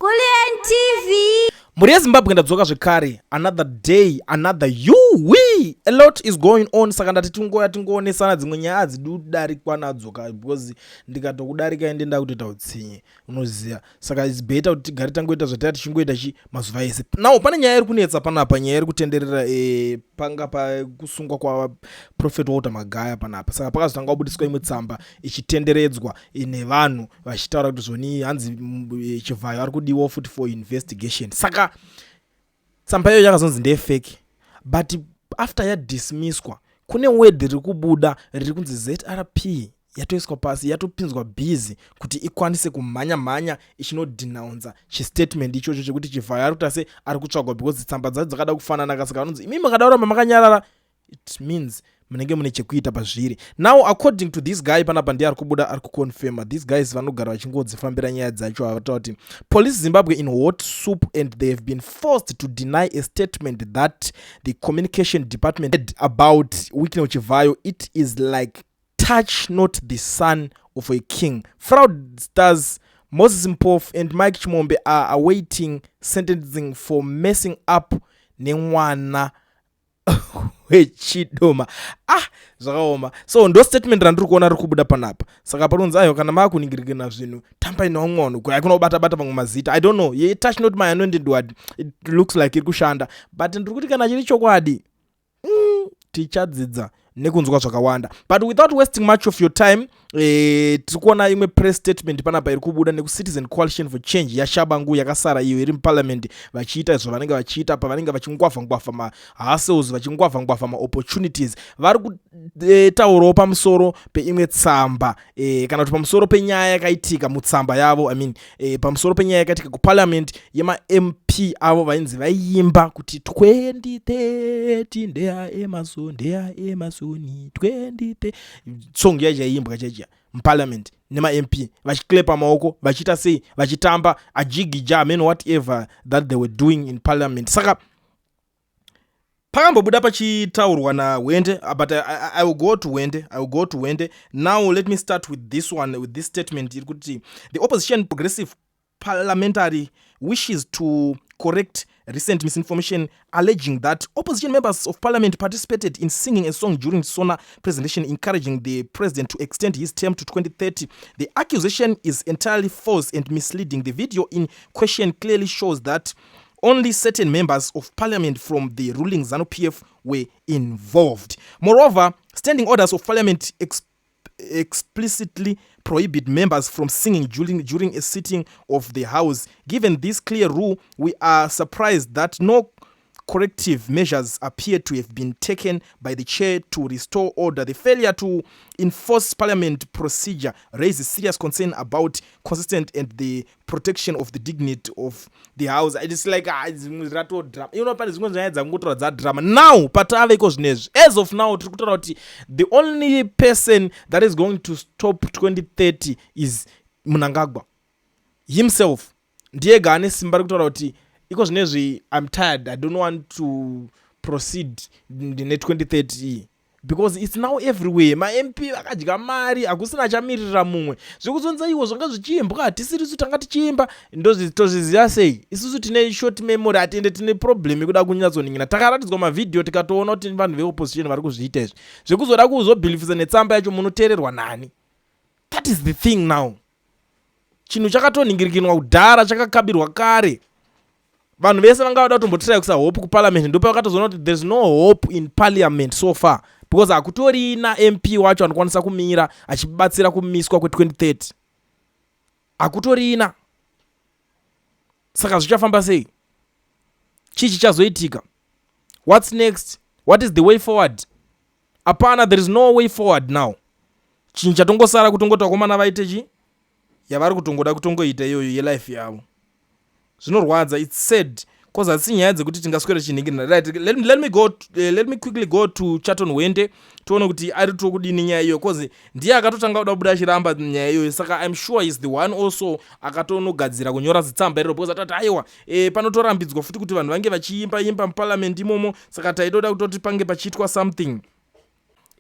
Kulliant TV. Mhuri yeZimbabwe, ndadzoka zvekare. Another day, another you we a lot is going on. Saka ndati tingoya tingoonesana dzimwe nyaya hadzidi kudarikwa nadzo ka, because ndikatokudarika ende ndakutoita utsinye, unoziva. Saka it's better kuti tigare tangoita zvataya tichingoita chi mazuva ese. Now pane nyaya iri kunetsa panapa, nyaya iri kutenderera panga pakusungwa kwaProphet Walter Magaya panapa. Saka pakazotanga kubudiswa imwe tsamba ichitenderedzwa nevanhu vachitaura kuti zvoni hanzi Chivhayo ari kudiwawo futi for investigation. Saka tsamba iyoyo yakazonzi ndeyefake, but after yadismisswa, kune word riri kubuda riri kunzi ZRP yatoiswa pasi, yatopinzwa busy kuti ikwanise kumhanya mhanya ichinodenounza chistatement ichocho chekuti Chivhayo ari kuita se ari kutsvagwa, because tsamba dzacho dzakada kufanana ka. Saka vanonzi imi makada kuramba makanyarara, it means munenge mune chekuita pazviri. Now, according to this guy panapa, ndiye ari kubuda ari kuconfirma. These guys vanogara vachingodzifambira nyaya dzacho. Avataura kuti Police Zimbabwe in hot soup and they have been forced to deny a statement that the communication department had about Wicknell Chivhayo. It is like touch not the son of a king. Fraudsters Moses Mpofu and Mike Chimombe are awaiting sentencing for messing up nemwana wechidoma. Ah, zvakaoma. So ndo statement randiri kuona riri kubuda panapa. Saka panonzi aiwa, kana maakuningirikina zvinhu, tambai nevamwe vanhu, haikuna kubata-bata mamwe mazita. I don't know, ye touch not my anointed word, it looks like iri kushanda, but ndiri kuti kana chiri chokwadi, tichadzidza nekunzwa zvakawanda. But without wasting much of your time, tiri kuona imwe press statement panapa iri kubuda nekuCitizen Coalition for Change yaTshabangu yakasara iyo iri muparliament, vachiita zvavanenge vachiita pavanenge vachingwavha-ngwavha mahustles, vachingwavha-ngwavha maopportunities. Vari kutaurawo pamusoro peimwe tsamba kana kuti pamusoro penyaya yakaitika mutsamba yavo, I mean, pamusoro penyaya yakaitika kuparliament yemaMP avo vainzi vaiimba kuti 2030 ndeyaEmmerson, ndeyaEmmerson 2030. Song yacho yaiimbwa chaichiya muparliament nemaMP vachiklepa maoko, vachiita sei, vachitamba ajigija man, whatever that they were doing in parliament. Saka pakambobuda pachitaurwa naHwende, but I will go to Hwende, I will go to Hwende. Now let me start with this one, with this statement iri kuti the opposition progressive parliamentary wishes to correct recent misinformation alleging that opposition members of parliament participated in singing a song during SONA presentation encouraging the president to extend his term to 2030. The accusation is entirely false and misleading. The video in question clearly shows that only certain members of parliament from the ruling ZANU-PF were involved. Moreover, standing orders of parliament explicitly prohibit members from singing during a sitting of the house. Given this clear rule, we are surprised that no corrective measures appear to have been taken by the chair to restore order. The failure to enforce parliament procedure raises serious concern about consistent and the protection of the dignity of the house. It's like, ah, dzimwe rato drama. Pane dzimwe nyaya dzangotaura dzadrama. Now pataveko zvinezvi, as of now, tiri kutaura kuti the only person that is going to stop 2030 is Mnangagwa himself. Ndiyega ane simba rekutaura kuti iko zvinezvi I'm tired, I don't want to proceed ne2030 iyi, because it's now everywhere. MaMP vakadya mari, hakusina achamirira mumwe. Zvekuzonza iwo zvanga zvichiimbwa, hatisirisu tanga tichiimba. Tozviziva sei isusu? Tine short memory, hatiende, tine problem yekuda kunyatsoningina. Takaratidzwa mavhidhiyo, tikatoona kuti vanhu veopposition vari kuzviita izvi. Zvekuzoda kuzobhilifisa netsamba yacho, munoteererwa nani? That is the thing now. Chinhu chakatoningirikinwa kudhara, chakakabirwa kare. Vanhu vese vanga vada kutombotirai kuisa hope kuparliament, ndopa vakatozoona kuti there's no hope in parliament so far, because hakutorina MP wacho anokwanisa kumira achibatsira kumiswa kwe2030, hakutorina. Saka zvichafamba sei? Chii chichazoitika? What's next? What is the way forward? Hapana, there is no way forward now. Chinhu chatongosara kutongoti vakomana vaite chi yavari kutongoda kutongoita iyoyo yelife yavo. Zvinorwadza, it's sad, cause hatisi nyaya dzekuti tingaswera chinhingirina. Right, let me quickly go to Chaton Hwende, tione kuti ari tokudini nyaya iyoyo, cause ndiye akatotanga kuda kubuda achiramba nyaya iyoyo. Saka I'm sure is the one also akatonogadzira kunyora zitsamba iroro, because atati aiwa, panotorambidzwa futi kuti vanhu vange vachiimba imba muparliament imomo. Saka taitoda kutoti pange pachiitwa something.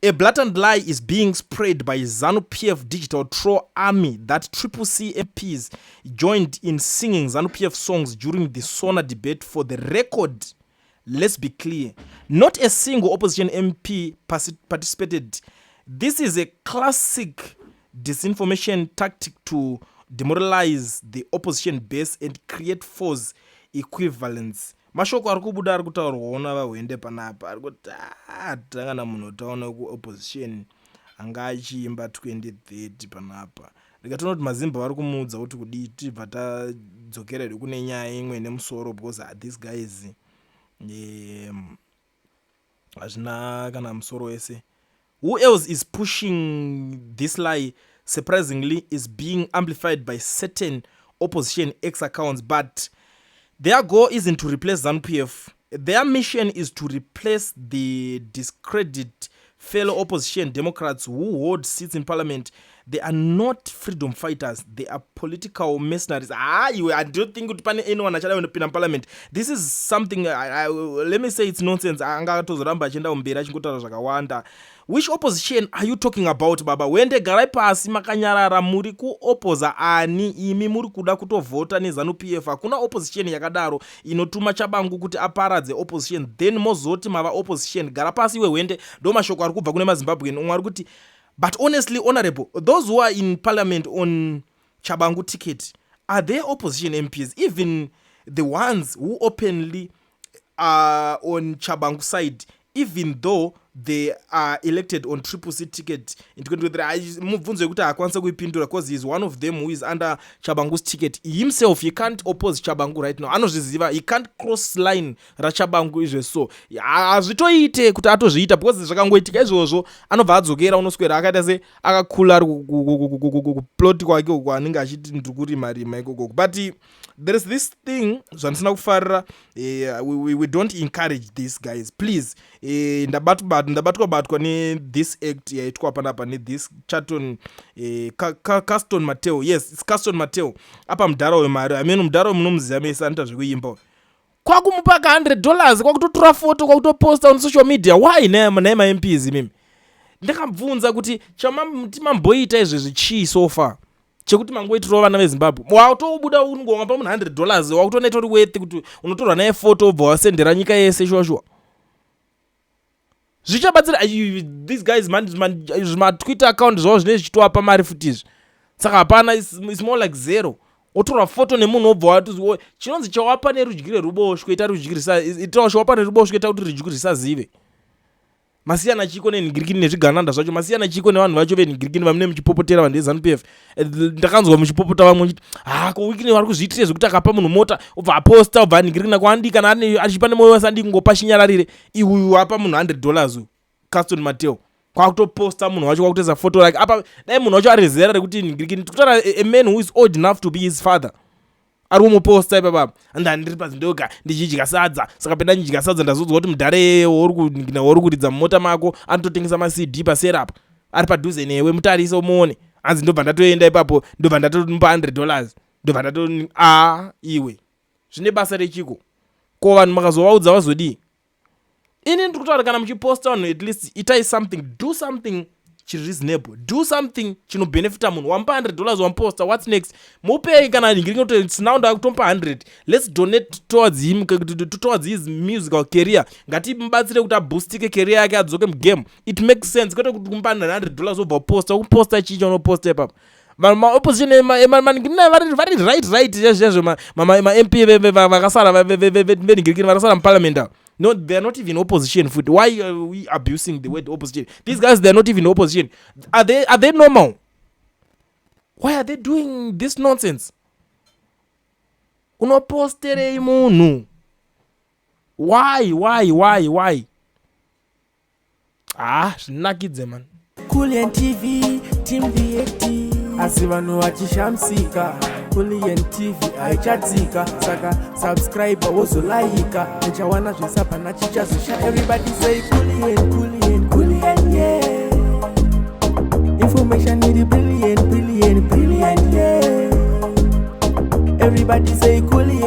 A blatant lie is being spread by ZANU-PF digital troll army that Triple C MPs joined in singing ZANU-PF songs during the SONA debate. For the record, let's be clear, not a single opposition MP participated. This is a classic disinformation tactic to demoralize the opposition base and create false equivalence. Mashoko ari kubuda ari kutaurwawo navaHwende panapa ari kuti, "Ah, tanga munhu taona kuopposition anga achiimba 2030 panapa." Rikatoona kuti mazimba vari kumuudza kuti kudii. Tibva tadzokera hedu kune nyaya imwe nemusoro because these guys hazvina kana musoro wese. Who else is pushing this lie? Surprisingly, is being amplified by certain opposition X accounts, but their goal isn't to replace ZANU-PF. Their mission is to replace the discredit fellow opposition Democrats who hold seats in parliament. They are not freedom fighters, they are political mercenaries. Ah, iwe, I don't think kuti pane anyone achada kundopinda muparliament. This is something let me say it's nonsense. Anga atozoramba achienda kumberi achingotaura zvakawanda. Which opposition are you talking about, baba Wende? Garai pasi makanyarara. Muri kuopoza ani imi? Muri kuda kutovhota neZANU PF. Hakuna opposition yakadaro inotuma Chabangu kuti aparadze opposition, then mozoti mava opposition. Gara pasi iwe Wende. Ndo mashoko ari kubva kune maZimbabwean. Umwe ari kuti, "But honestly, honorable, those who are in parliament on Chabangu ticket, are they opposition MPs? Even the ones who openly are on Chabangu side, even though they are elected on Triple C ticket in 2023?" Mubvunzo wekuti haakwanisa kuipindura because he is one of them who is under Chabangu's ticket. Himself, he can't oppose Chabangu right now. Anozviziva, he can't cross line raChabangu izve. So hazvitoite kuti atozviita because zvakangoitika izvozvo anobva adzokera, unoswera akaita se akakula ari kuplot kwake uko anenge achiti ndiri kurima rima ikokoko. But there is this thing zvandisina kufarira. We don't encourage this, guys, please. Ndabatwa batwa nethis act yaitwa panapa nethis Chaton, Caston Mateo. Yes, it's Caston Mateo. Apa mudhara wemari, I mean, mudhara munomuziva mese, anoita zvekuimba. Kwakumupa ka $100, kwakutotora foto, kwakutoposta on social media. Why naye maMPs imimi? Ndakabvunza kuti chamamboita izvezvi chii so far chekuti mangoitirawo vana veZimbabwe? Watobuda unongowapa munhu $100, wakutoona itori worth kuti unotorwa naye foto, ubva wasendera nyika yese. Shuwa shuwa, zvichabatsira these guys? ZvimaTwitter account zvavo zvinenge zvichitovapa mari futi izvi, saka hapana. It's more like zero. Otorwa foto nemunhu, wobva wati chinonzi chawapa nerudyi rweruboshwe ita rudyi, itawo chawapa neruboshwe, ita kuti rudyi risazive. Masiyana chiko nenhingirikini nezvigananda zvacho? Masiyana chiko nevanhu vacho venhingirikini vamune muchipopotera vanhu veZANU PF? Ndakanzwa muchipopota vamwe muchiti, "Ha, ko Wicknell vari kuzviitire zvekuti akapa munhu mota, obva aposta, obva anhingirikina kwaandi kana achipa nemwoyo wese, andi kungopa chinyararire." Iuyu apa munhu $100, Caston Mateo, kwakutoposta munhu wacho, kwakutoisa foto rake apa. Dai munhu wacho ari zera rekuti nhingirikini, kutaura a man who is old enough to be his father, ari kumuposta ipapapa, "Ndandiri pazindoga ndichidya sadza, saka penda ndichidya sadza ndazodzwa kuti mudhare wori kuridza mumota mako anototengesa maCD paserapa, ari padhuze newe, mutarise umuone." Hanzi, "Ndobva ndatoenda ipapo, ndobva ndatomupa $100, ndobva ndato." A, iwe, zvine basa rechiko? Ko vanhu makazovaudza vazodii? Ini ndiri kutaura, kana muchiposta vanhu, at least itai something, do something chiri reasonable, do something chinobhenefita munhu. Wamupa $100, wamuposta, what's next? Mupei kana nhingirinoti now ndakutomupa 100, let's donate towards him, towards his musical career. Ngatimubatsire kuti aboostike career yake, adzoke mugame. It makes sense, kwete kuti kumupa $100 wobva uposta. Ukuposta chii chaunoposta ipapo? Maopposition vari right zvezvezvo, maMP vakasara venhingirikini vakasara muparliament ava, no, they are not even opposition futi. Why are we abusing the word opposition? These guys, they are not even opposition. Are they normal? Why are they doing this nonsense? Unoposterei munhu? Why? Ah, zvinakidze, man. Kulian TV, Team VAT. Asi vanhu vachishamisika, Kulian TV haichatsika. Saka subscribe, wozolaika, uchawana zvese, hapana chichazosha. Everybody say Kulian, Kulian, Kulian, yeah. Information iri brilliant, brilliant, brilliant, yeah. Everybody say Kulian.